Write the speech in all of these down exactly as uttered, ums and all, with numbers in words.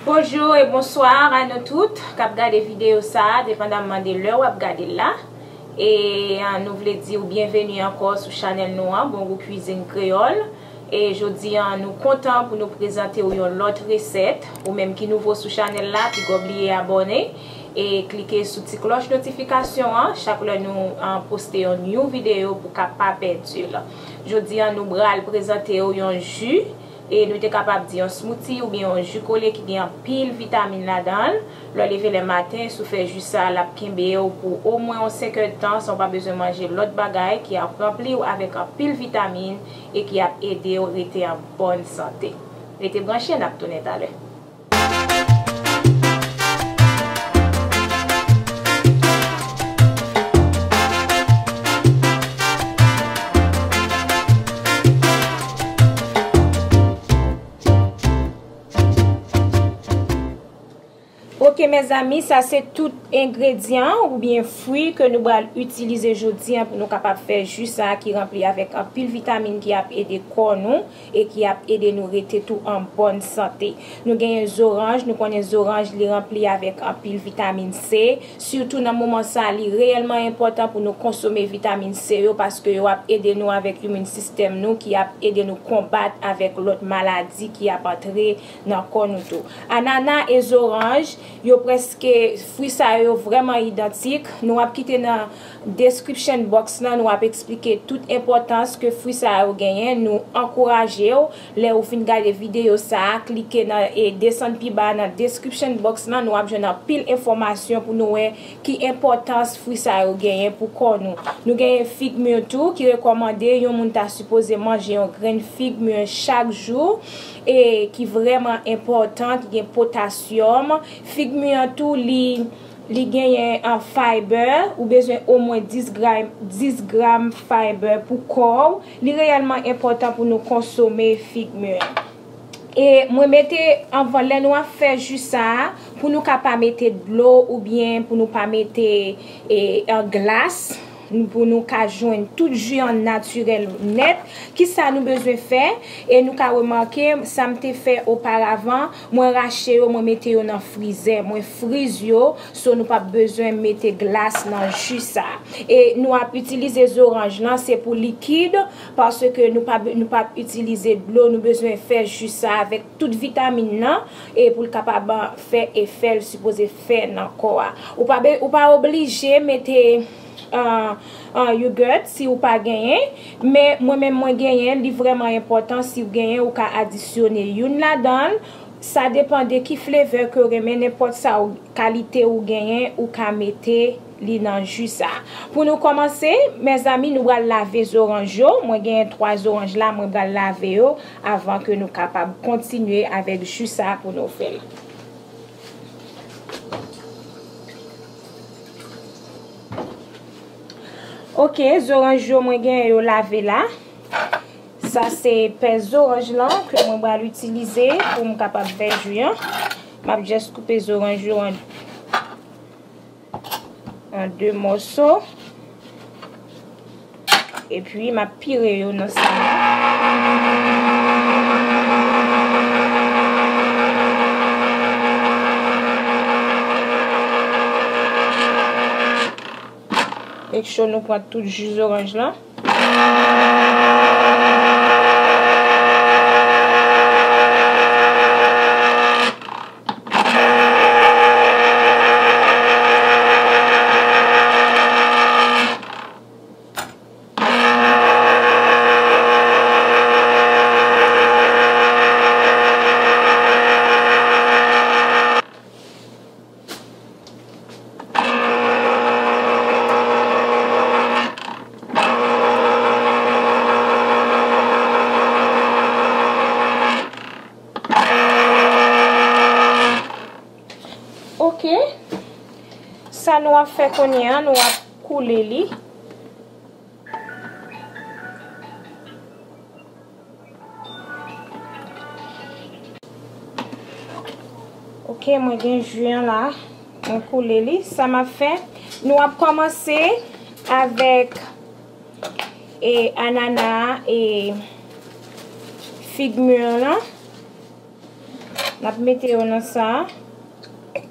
Bonjou e bonswa a nou tout k ap gade videyo sa a, depandamman de lè w ap gade l la. E, ah, nou vle di w byenveni ankò sou chanèl nou an, Bon Gou Kwizin Kreyòl. E jodi a, nou kontan pou nou prezante w yon lòt resèt. Ou menm ki nouvo sou chanèl la, piga w bliye abòne e klike sou ti klòch notifikasyon an chak lè nou, ah, poste yon new videyo pou w ka pa pèdi l. Jodi a, nou pral prezante w yon ji e nou te kapab di yon smoothie oubyen yon ji kole ki gen anpil vitamin ladan l. Lè w leve lè maten, si w fè ji sa a, l ap kenbe w pou omwen yon senk èdtan san w pa bezwen manje lòt bagay ki ap ranpli w avèk anpil vitamin e ki ap ede w rete an bòn sante. Rete branche, n ap tounen talè. Ok, mezanmi, sa se tout engredyan oubyen fwi ke nou pral itilize jodi a pou nou kapab fè ji sa a ki ranpli avèk anpil vitamin ki ap ede kò nou e ki ap ede nou rete tou an bòn sante. Nou genyen zoranj, nou konnen zoranj li ranpli avèk anpil vitamin C, sitou nan moman sa a, li reyèlman enpòtan pou nou konsome vitamin C yo paske yo ap ede nou avèk imin sistèm nou ki ap ede nou konbat avèk lòt maladi ki ap antre nan kò nou tou. Anana e zoranj, yo prèske, fwi sa yo vrèman idantik. Nou ap kite nan description box lan, nou ap eksplike tout enpòtans ke fwi sa yo genyen. Nou ankouraje w, lè ou fin gade videyo sa a, klike nan, e desann pi ba nan description box lan, nou ap jwenn anpil enfòmasyon pou nou wè ki enpòtans fwi sa yo genyen pou kò nou. Nou genyen fig mir tou, ki rekòmande yon moun ta sipoze manje yon grenn fig mir chak jou, e ki vrèman enpòtan, ki gen potasyòm. Fig mir an tou, li, li genyen, ah, fiber, ou bezwen omwen dis gram, dis gram fiber pou kò w. Li reyèlman enpòtan pou nou konsome fig mir. E mwen mete, anvan, lè nou ap fè ji sa a, pou nou ka pa mete dlo oubyen pou nou pa mete, e, an glas, pou nou ka jwenn tout ji an natirèl nèt. Kisa nou bezwen fè? E nou ka remake, sa m te fè oparavan, mwen rache yo, mwen mete yo nan frizè, mwen friz yo, so nou p ap bezwen mete glas nan ji sa a. E nou ap itilize zoranj lan, se pou likid, paske nou pa, nou p ap itilize dlo, nou bezwen fè ji sa a avèk tout vitamin nan, e pou l kapab fè efè l sipoze fè nan kò a. Ou pa be-, ou pa oblije mete, ah, ah, yogurt si ou pa genyen, men mwen menm mwen genyen, li vrèman enpòtan si w genyen, ou ka adisyone youn ladan l. Sa depann de ki flavor ke w renmen, nenpòt sa ou, kalite ou genyen, ou ka mete li nan ji sa. Pou nou kòmanse, mezanmi, nou pral lave zoranj yo. Mwen genyen twa zoranj la, mwen pral lave yo avan ke nou kapab kontinye avèk ji sa pou nou fè l. Ok, zoranj yo mwen genyen yo lave la. Sa se pèl zoranj lan ke mwen pral itilize pou m kapab fè ji an. M ap jis koupe zoranj yo an, an de mòso. Epi m ap pire yo nan sa a. Make sure nou pran tout ji zoranj lan. Ok. Sa nou ap fè kounye a, nou ap koule li. Ok, mwen gen ji an la. Mwen koule li. Sa m ap fè, nou ap kòmanse avèk, e, anana e fig mir lan. N ap mete yo nan sa a,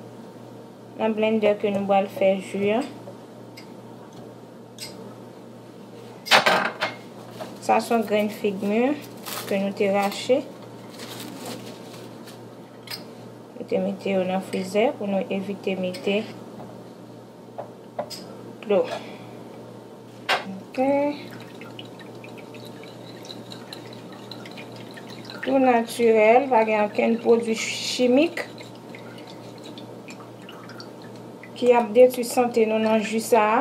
nan blender ke nou pral fè ji a. Sa se yon grenn fig mi ke nou te rache. Nou te mete yo nan frizè pou nou evite mete dlo. Ok. Tou natirèl, pa gen okenn pwodui chimik ki ap detwi sante nou nan ji sa a.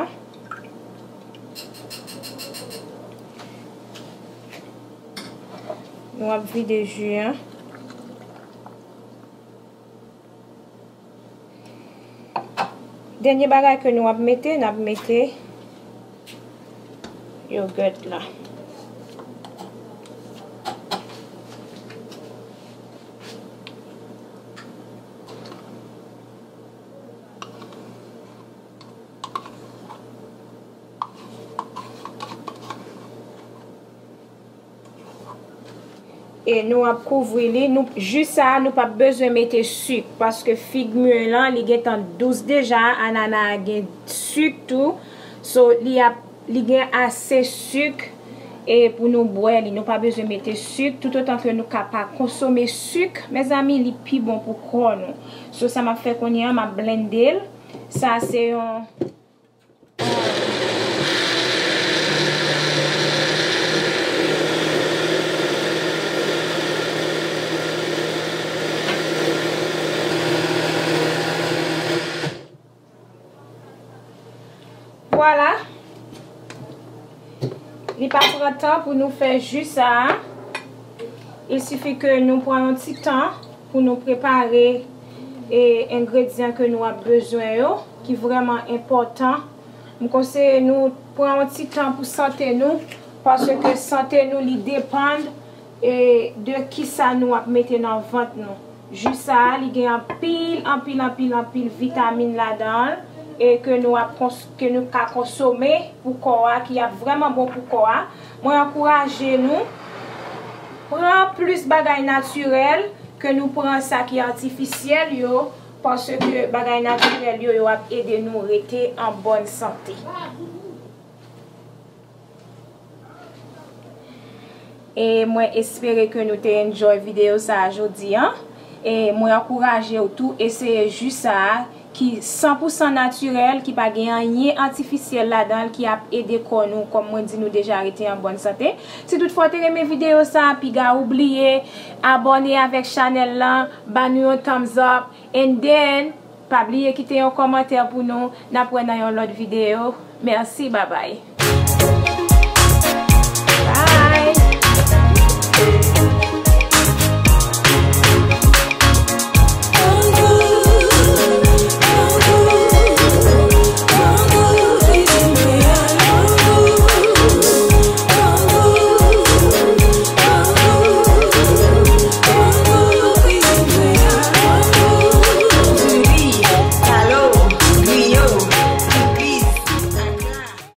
Nou ap vide ji a. Dènye bagay ke nou ap mete, n ap mete yogurt la. E nou ap kouvri li. Nou, ji sa a, nou p ap bezwen mete sik, paske fig mi lan, li gentan dous deja, anana a gen sik tou. So, li ap, li gen ase sik, e pou nou bwè li. Nou pa bezwen mete sik, toutotan ke nou ka pa konsome sik, mezanmi, li pi bon pou kò nou. So, sa m ap fè kounye a, m ap blende l. Sa se yon Vwala. Li pa pran tan pou nou fè ji sa a. Il sifi ke nou pran yon ti tan pou nou prepare e engredyan ke nou ap bezwen yo, ki vrèman enpòtan. M konseye nou pran yon ti tan pou sante nou, paske sante nou li depann e de kisa nou ap mete nan vant nou. Ji sa a, li gen anpil, anpil, anpil, anpil vitamin ladan l, e ke nou ap kons-, ke nou ka konsome pou kò a, ki ap vrèman bon pou kò a. Mwen ankouraje nou pran plis bagay natirèl ke nou pran sa ki atifisyèl yo, paske bagay natirèl yo, yo ap ede nou rete an bòn sante. E mwen espere ke nou te enjoy videyo sa a jodi an. E mwen ankouraje w tou eseye ji sa a ki san pou san natirèl, ki pa gen anyen atifisyèl ladan l, ki ap ede kò nou, kòm mwen di nou deja, rete an bòn sante. Si toutfwa w te renmen videyo sa a, piga ou bliye abòne avèk chanèl lan, ba nou yon thumbs up, and then, pa bliye kite yon kòmantè pou nou. N ap wè nan yon lòt videyo. Mèsi, babay.